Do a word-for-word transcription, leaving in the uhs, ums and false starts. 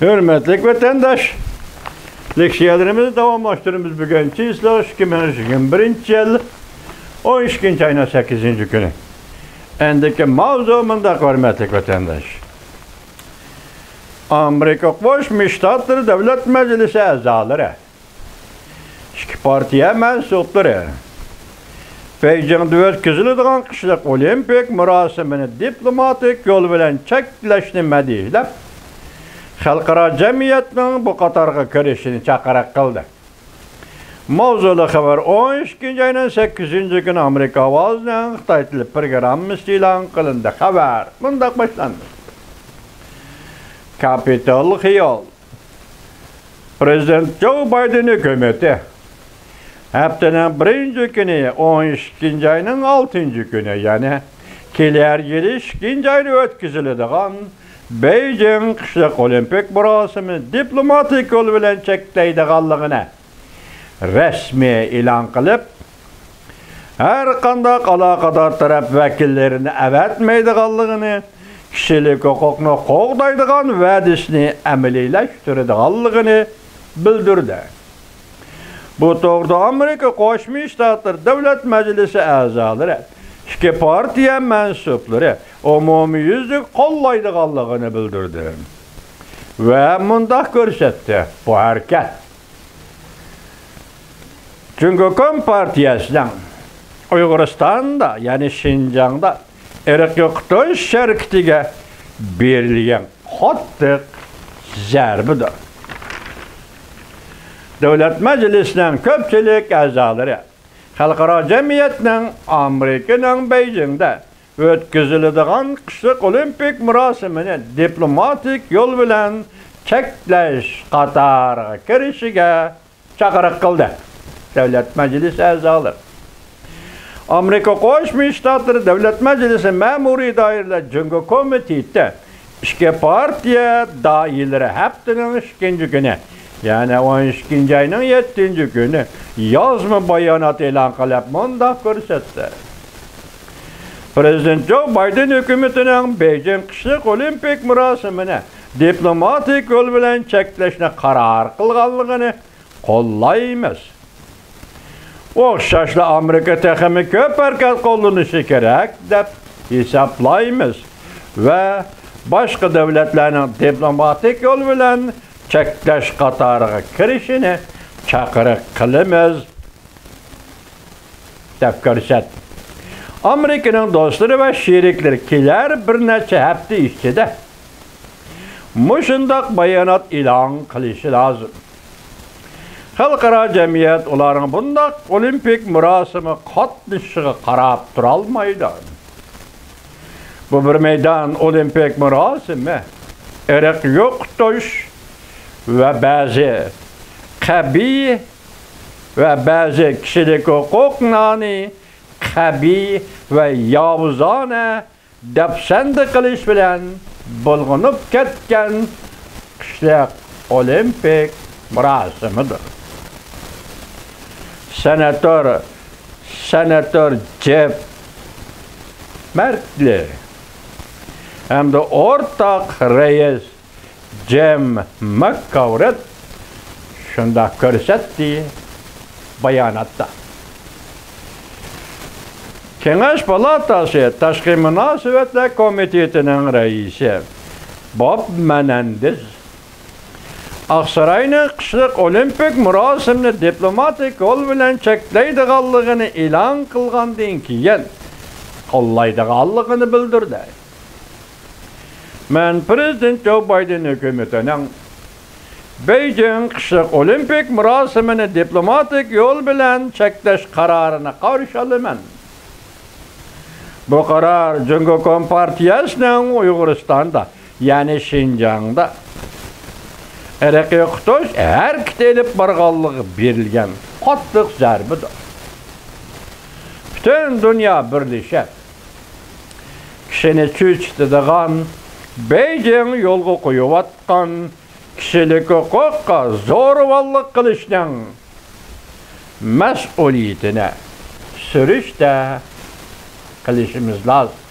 ھۆرمەتلىك ۋەتەنداش، لېكسىيەلىرىمىزنى داۋاملاشتۇرىمىز. بۈگۈن چىسلو ئىككى مىڭ يىگىرمە بىرىنچى يىل، ئون ئىككىنچى ئاينىڭ سەككىزىنچى كۈنى. ئەندىكى ماۋزۇ مۇنداق، ھۆرمەتلىك ۋەتەنداش. ئامېرىكا قوشما شتاتلىرى دۆلەت مەجلىسى ئەزالىرى، ئىككى پارتىيە مەنسۇپلىرى بېيجىڭدا ئۆتكۈزۈلىدىغان قىشلىق ئولىمپىك مۇراسىمىنى دىپلوماتىك يول بىلەن چەكلەشنى مەدھىيەلەپ، خەلقئارا جەمئىيەتنىڭ بۇ قاتارغا كىرىشىنى چاقىرىق قىلدى. ماۋزۇلۇق خەۋەر ئون ئىككىنچى ئاينىڭ سەككىزىنچى كۈنى ئامېرىكا ئاۋازىنىڭ خىتاي تىلى پروگراممىسىدا ئېلان قىلىندى. خەۋەر مۇنداق باشلاندى. كاپىتال خىيال. پرېزىدېنت جو بايدېن ھۆكۈمىتى ھەپتىنىڭ بىرىنچى كۈنى، ئون ئىككىنچى ئاينىڭ ئالتىنچى كۈنى، يەنى كېلەر يىلى ئىككىنچى ئايدا ئۆتكۈزۈلىدىغان بېيجىڭ قىشلىق ئولىمپىك مۇراسىمىنى دىپلوماتىك يول بىلەن چەكلەيدىغانلىقىنى رەسمىي ئېلان قىلىپ، ھەر قانداق ئالاقىدار تەرەپ ۋەكىللىرىنى ئەۋەتمەيدىغانلىقىنى، كىشىلىك ھوقۇقنى قوغدايدىغان ۋەدىسىنى ئەمەلىيلەشتۈرىدىغانلىقىنى بىلدۈردى. بۇ توغرىدا ئامېرىكا قوشما شتاتلىرى دۆلەت مەجلىسى ئەزالىرى، ئىككى پارتىيە مەنسۇپلىرى ئومۇميۈزلۈك قوللايدىغانلىقىنى بىلدۈردى ۋە مۇنداق كۆرسەتتى: بۇ ھەرىكەت جۇڭگو كومپارتىيەسىنىڭ ئۇيغۇرىستاندا، يەنى شىنجاڭدا ئىرق يوقىتىش ھەرىكىتىگە بېرىلگەن قاتتىق زەربىدۇر. دۆلەت مەجلىسىنىڭ كۆپچىلىك ئەزالىرى خەلقئارا جەمئىيەتنىڭ ئامېرىكىنىڭ بېيجىڭدا ئۆتكۈزۈلىدىغان قىشلىق ئولىمپىك مۇراسىمىنى دىپلوماتىك يول بىلەن چەكلەش قاتارىغا كىرىشىگە چاقىرىق قىلدى. دۆلەت مەجلىسى ئەزالىرى. ئامېرىكا قوشما شتاتلىرى دۆلەت مەجلىسى مەمۇرىي دائىرىلەر جۇڭگو كومىتېتى ئىككى پارتىيە دائىرىلىرى ھەپتىنىڭ ئىككىنچى كۈنى، يەنى ئون ئىككىنچى ئاينىڭ يەتتىنچى كۈنى يازما بايانات ئېلان قىلىپ مۇنداق كۆرسەتتى: پرېزىدېنت جو بايدېن ھۆكۈمىتىنىڭ بېيجىڭ قىشلىق ئولىمپىك مۇراسىمىنى دىپلوماتىك يول بىلەن چەكلەشنى قارار قىلغانلىقىنى قوللايمىز. ئوخشاشلا ئامېرىكا تېخىمۇ كۆپ ھەرىكەت قوللىنىشى كېرەك دەپ ھېسابلايمىز ۋە باشقا دۆلەتلەرنىڭ دىپلوماتىك يول بىلەن چەكلەش قاتارىغا كىرىشىنى چاقىرىق قىلىمىز، دەپ كۆرسەتتى. ئامېرىكىنىڭ دوستلىرى ۋە شېرىكلىرى كېلەر بىر نەچچە ھەپتە ئىچىدە مۇشۇنداق بايانات ئېلان قىلىشى لازىم. خەلقئارا جەمئىيەت ئۇلارنىڭ بۇنداق ئولىمپىك مۇراسىمغا قاتنىشىشىغا قاراپ تۇرالمايدۇ. بۇ بىر مەيدان ئولىمپىك مۇراسىمى ئىرق يوقىتىش ۋە بەزى قەبىھ ۋە بەزى كىشىلىك ھوقۇقلارنى قەبىھ ۋە ياۋۇزانە دەپسەندە قىلىش بىلەن بۇلغىنىپ كەتكەن قىشلىق ئولىمپىك مۇراسىمىدۇر. سېناتور، سېناتور جېف مەركلى ھەمدە ئورتاق رەئىس جىم ماككاۋرېت شۇنداق كۆرسەتتى باياناتتا. كېڭەش پالاتاسى تاشقى مۇناسىۋەتلەر كومىتېتىنىڭ رەئىسى بوب مېنېندېز ئاقساراينىڭ قىشلىق ئولىمپىك مۇراسىمىنى دىپلوماتىك يول بىلەن چەكلەيدىغانلىقىنى ئېلان قىلغاندىن كېيىن، قوللايدىغانلىقىنى بىلدۈردى. مەن پرېزىدېنت جو بايدېن ھۆكۈمىتىنىڭ بېيجىڭ قىشلىق ئولىمپىك مۇراسىمىنى دىپلوماتىك يول بىلەن چەكلەش قارارىنى قارشى ئالىمەن. بۇ قارار جۇڭگو كومپارتىيەسىنىڭ ئۇيغۇرىستاندا، يەنى شىنجاڭدا ئىرقىي يوقىتىش ھەرىكىتى ئېلىپ بارغانلىقىغا بېرىلگەن قاتتىق زەربىدۇر. پۈتۈن دۇنيا بىرلىشىپ، كىشىنى چۆچۈتىدىغان، بېيجىڭ يولغا قويۇۋاتقان كىشىلىك ھوقۇققا زورىۋاللىق قىلىشنىڭ مەسئۇلىيىتىنى سۈرۈشتە قىلىشىمىز لازىم.